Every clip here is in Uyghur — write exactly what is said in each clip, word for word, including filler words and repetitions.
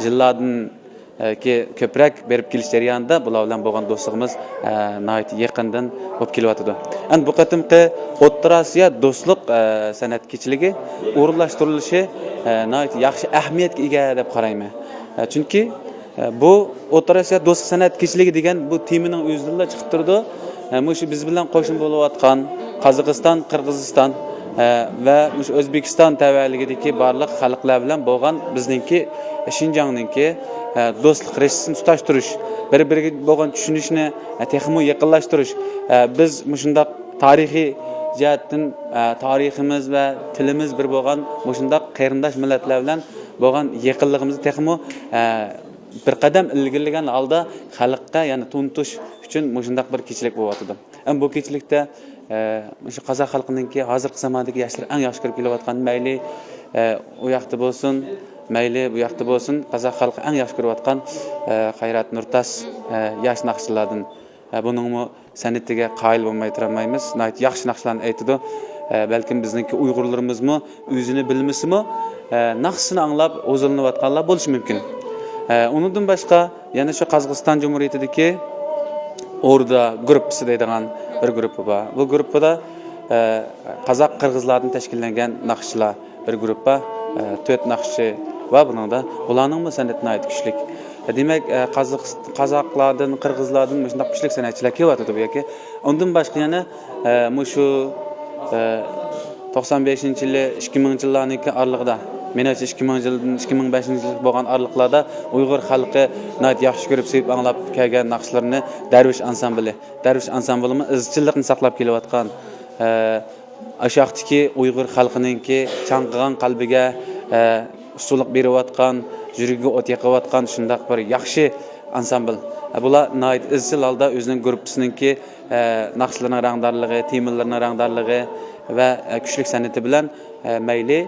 يىللاردىن، ئە، كى-، كۆپرەك بېرىپ كېلىش جەريانىدا بۇلار بىلەن بولغان دوستلۇقىمىز، ئە، ناھايىتى يېقىندىن بولۇپ كېلىۋاتىدۇ. ئەمدى بۇ قېتىمقى ئوتتۇرا ئاسىيا دوستلۇق، ئە، سەنئەت كېچىلىكى ئورۇنلاشتۇرۇلۇشى، ئە، ناھايىتى ياخشى ئەھمىيەتكە ئىگە دەپ قارايمەن. ئە، چۈنكى، ئە، بۇ ئوتتۇرا ئاسىيا دوستلۇق سەنئەت كېچىلىكى دېگەن بۇ تېمىنىڭ ئۆزىدىنلا چىقىپ تۇرىدۇ. ئە، مۇشۇ بىز بىلەن قوشنا بولۇۋاتقان قازاقىستان، قىرغىزىستان، ئە، ۋە مۇشۇ ئۆزبېكىستان تەۋەلىكىدىكى بارلىق خەلقلەر بىلەن بولغان بىزنىڭكى شىنجاڭنىڭكى، ئە، دوستلۇق رىشتىسىنى تۇتاشتۇرۇش، بىر-بىرىگە بولغان چۈشىنىشنى، ئە، تېخىمۇ يېقىنلاشتۇرۇش. ئە، بىز مۇشۇنداق تارىخىي جەھەتتىن، ئە، تارىخىمىز ۋە تىلىمىز بىر بولغان مۇشۇنداق قېرىنداش مىللەتلەر بىلەن بولغان يېقىنلىقىمىزنى تېخىمۇ، ئە، بىر قەدەم ئىلگىرىلىگەن ھالدا خەلققە يەنە تونۇتۇش ئۈچۈن مۇشۇنداق بىر كېچىلىك بولۇۋاتىدۇ. ئەمما بۇ كېچىلىكتە، ئە، مۇشۇ قازاق خەلقىنىڭكى ھازىرقى زاماندىكى ياشلىرى ئەڭ ياخشى كۆرۈپ كېلىۋاتقان، مەيلى، ئە، ئۇ ياقتا بولسۇن، مەيلى بۇ ياقتا بولسۇن، قازاق خەلقى ئەڭ ياخشى كۆرۈۋاتقان، ئە، قايرات نۇرتاس، ئە، ياش ناخشىچىلارىدىن. ئە، بۇنىڭمۇ سەنئىتىگە قايىل بولماي تۇرالمايمىز. ناھايىتى ياخشى ناخشىلارنى ئېيتىدۇ. ئە، بەلكىم بىزنىڭكى ئۇيغۇرلىرىمىزمۇ ئۆزىنى بىلمىسىمۇ، ئە، ناخشىسىنى ئاڭلاپ ھۇزۇرلىنىۋاتقانلار بولۇشى مۇمكىن. ئە، ئۇنىڭدىن باشقا يەنە شۇ قازاقىستان جۇمھۇرىيىتىدىكى ئوردا گۇرۇپپىسى دەيدىغان بىر گۇرۇپپا بار. بۇ گۇرۇپپىدا، ئە، قازاق، قىرغىزلاردىن تەشكىللەنگەن ناخشىچىلار بىر گۇرۇپپا، ئە، تۆت ناخشىچى بار بۇنىڭدا. بۇلارنىڭمۇ سەنئىتى ناھايىتى كۈچلۈك. دېمەك، ئە، قازاق-، قازاقلاردىن، قىرغىزلاردىن مۇشۇنداق كۈچلۈك سەنئەتچىلەر كېلىۋاتىدۇ بۇ يەرگە. ئۇندىن باشقا يەنە، ئە، مۇشۇ، ئە، توقسان بەشىنچى يىلى، ئىككى مىڭىنچى يىللارنىڭكى ئارىلىقىدا، مېنىڭچە ئىككى مىڭىنچى يىلدىن ئىككى مىڭ بەشىنچى يىلغا بولغان ئارىلىقلاردا ئۇيغۇر خەلقى ناھايىتى ياخشى كۆرۈپ، سۆيۈپ ئاڭلاپ كەلگەن ناخشىلىرىنى دەرۋىش ئانسامبىلى، دەرۋىش ئانسامبىلىمۇ ئىزچىللىقنى ساقلاپ كېلىۋاتقان، ئە، ئاشۇ ۋاقىتتىكى ئۇيغۇر خەلقىنىڭكى چاڭقىغان قەلبىگە، ئە، ئۇسسۇلۇق بېرىۋاتقان، يۈرىكىگە ئوت يېقىۋاتقان شۇنداق بىر ياخشى ئانسامبىل. ئە، بۇلار ناھايىتى ئىزچىل ھالدا ئۆزىنىڭ گۇرۇپپىسىنىڭكى، ئە، ناخشىلىرىنىڭ رەڭدارلىقى، تېمىلىرىنىڭ رەڭدارلىقى ۋە، ئە، كۈچلۈك سەنئىتى بىلەن، ئە، مەيلى،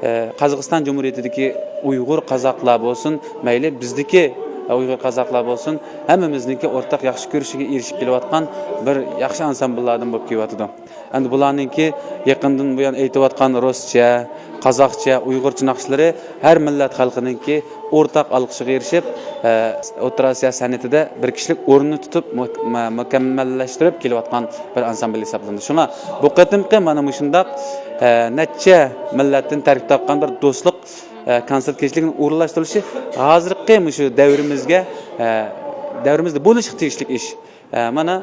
ئە، قازاقىستان جۇمھۇرىيىتىدىكى ئۇيغۇر قازاقلار بولسۇن، مەيلى بىزدىكى، ئە، ئۇيغۇر قازاقلار بولسۇن، ھەممىمىزنىڭكى ئورتاق ياخشى كۆرۈشىگە ئېرىشىپ كېلىۋاتقان بىر ياخشى ئانسامبىللاردىن بولۇپ كېلىۋاتىدۇ. ئەمدى بۇلارنىڭكى يېقىندىن بۇيان ئېيتىۋاتقان رۇسچە، قازاقچە، ئۇيغۇرچە ناخشىلىرى ھەر مىللەت خەلقىنىڭكى ئورتاق ئالقىشىغا ئېرىشىپ، ئە، ئوتتۇرا ئاسىيا سەنئىتىدە بىر كىشىلىك ئورۇننى تۇتۇپ، مۇ-، مۇ-، مۇكەممەللەشتۈرۈپ كېلىۋاتقان بىر ئانسامبىل ھېسابلىنىدۇ. شۇڭا بۇ قېتىمقى مانا مۇشۇنداق، ئە، نەچچە مىللەتتىن تەركىب تاپقان بىر دوستلۇق، ئە، كونسېرت كېچىلىكىنىڭ ئورۇنلاشتۇرۇلۇشى ھازىرقى مۇشۇ دەۋرىمىزگە، ئە، دەۋرىمىزدە بولۇشقا تېگىشلىك ئىش. ئە، مانا،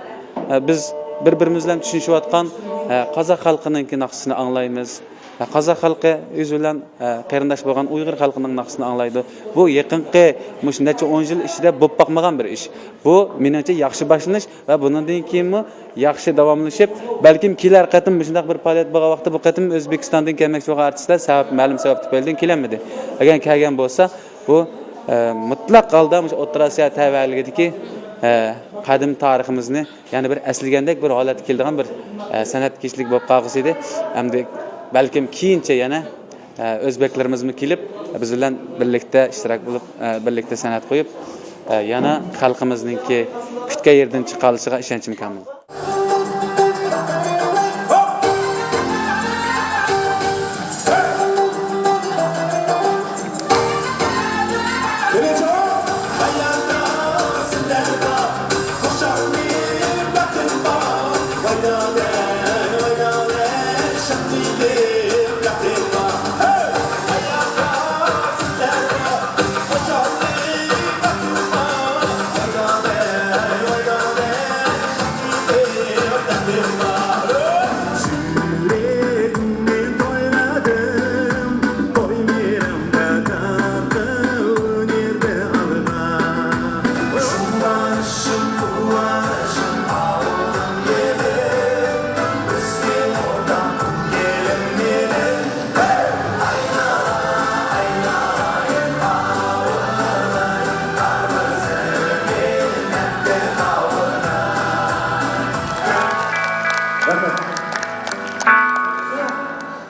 ئە، بىز بىر-بىرىمىز بىلەن چۈشىنىشىۋاتقان، ئە، قازاق خەلقىنىڭكى ناخشىسىنى ئاڭلايمىز. ئە، قازاق خەلقى ئۆزى بىلەن، ئە، قېرىنداش بولغان ئۇيغۇر خەلقىنىڭ ناخشىسىنى ئاڭلايدۇ. بۇ يېقىنقى مۇشۇ نەچچە ئون يىل ئىچىدە بولۇپ باقمىغان بىر ئىش. بۇ، مېنىڭچە، ياخشى باشلىنىش ۋە بۇنىڭدىن كېيىنمۇ ياخشى داۋاملىشىپ، بەلكىم كېلەر قېتىم مۇشۇنداق بىر پائالىيەت بولغان ۋاقىتتا، بۇ قېتىم ئۆزبېكىستاندىن كەلمەكچى بولغان ئارتىسلار سەۋەب، مەلۇم سەۋەب تۈپەيلىدىن كېلەلمىدى. ئەگەر كەلگەن بولسا، بۇ، ئە، مۇتلەق ھالدا مۇشۇ ئوتتۇرا ئاسىيا تەۋەلىكىدىكى، ئە، قەدىم تارىخىمىزنى يەنە بىر ئەسلىگەندەك بىر ھالەتكە كېلىدىغان بىر، ئە، سەنئەت كېچىلىك بولۇپ قالغۇسى ئىدى. ئەمدى بەلكىم كېيىنچە يەنە، ئە، ئۆزبېكلىرىمىزمۇ كېلىپ، بىز بىلەن بىرلىكتە ئىشتىراك بولۇپ، ئە، بىرلىكتە سەنئەت قويۇپ، ئە، يەنە خەلقىمىزنىڭكى كۈتكەن يېرىدىن چىقالىشىغا ئىشەنچىم كامىل.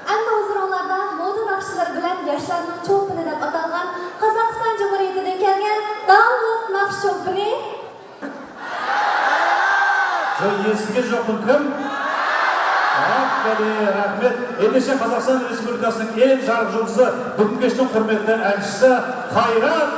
ئەمدى ھۇزۇرۇڭلاردا مودا ناخشىلىرى بىلەن ياشلارنىڭ چولپىنى دەپ ئاتالغان قازاقىستان جۇمھۇرىيىتىدىن كەلگەن داۋۇت ناخشا چولپىنى. يېسىگە يوقۇم كىم؟ ئاپەرىن، رەھمەت. ئەندىشە قازاقىستان رېسپۇبلىكاسىنىڭ ئەڭ جارق يۇلتۇزى، بۈگۈنكى كەچنىڭ ھۆرمەتلىك ئەنشىسى قايرات